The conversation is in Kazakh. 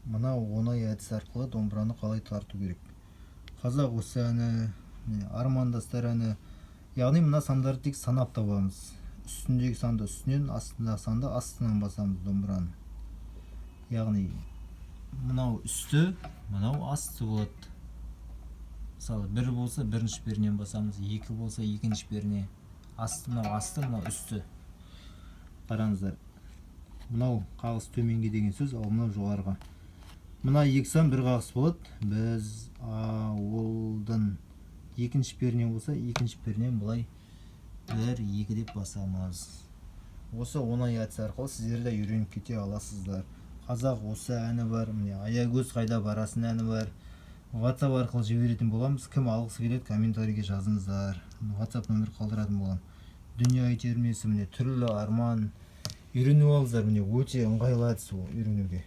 Мына оңай әдіс арқылы домбыраны қалай тарту керек. Қазақ осы әні, міне, Армандастар әні. Яғни мына сандарды тек санап табамыз. Үстіндегі санды үстінен, астындағы санды астынан басамыз домбыраны. Яғни мынау үсті, мынау асты болады. Мысалы, бір болса, бірінші пернен басамыз, екі болса, екінші перне. Асты, мынау асты, мынау үсті. Қараңыздар, мынау қағыс төменге деген сөз, ал мынау жоғарыға. Мына екі сан бір қағыс болады. Біз ауылдың екінші перне болса, екінші пернен былай бір, екі деп басамыз. Осы оңай әдіс арқылы сіздер де үйреніп кете аласыздар. Қазақ осы әні бар, міне, Аягөз қайда барасың әні бар. WhatsApp арқылы жіберетін боламыз. Кім алғысы келеді, комментарийге жазыңыздар, WhatsApp нөмір қалдыратын боламын. Дүние ай термесі, міне, түрлі арман. Үйреніп алыңыздар, міне, өте ыңғайлы әдіс ол үйренуге.